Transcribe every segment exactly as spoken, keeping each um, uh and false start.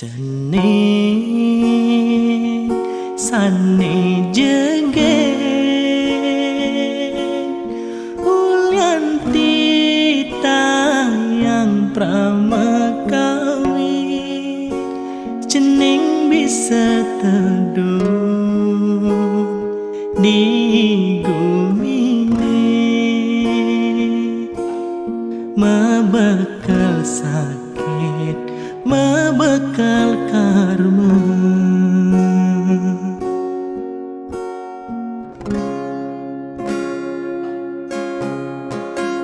Cening sane jegen ulian titah yang pramekawi, cening bisa teduh di gumine, mebekel sakit, mebekel karma.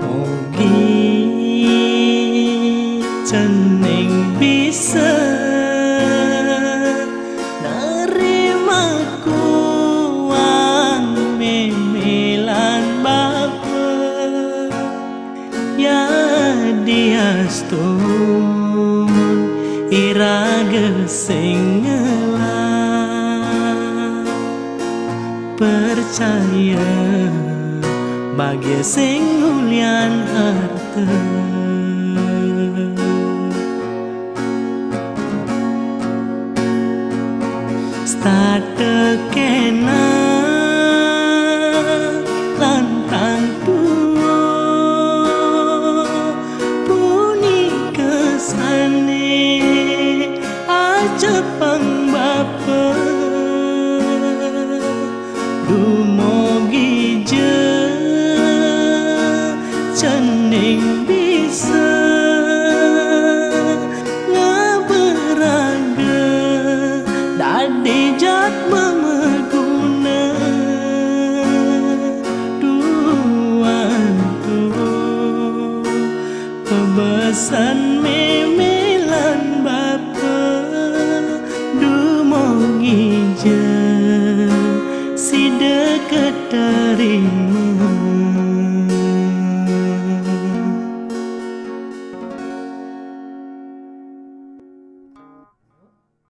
Mugi cening bisa nerima kuang meme lan bapa. Yadiastun iraga sing ngelah, percaya bagia sing ulian harta. Stata kena lantang tua, punika sane acepang bapa. Dumogi ja cening bisa ngaberaga dadi jatma maguna duantu. Pebesan meme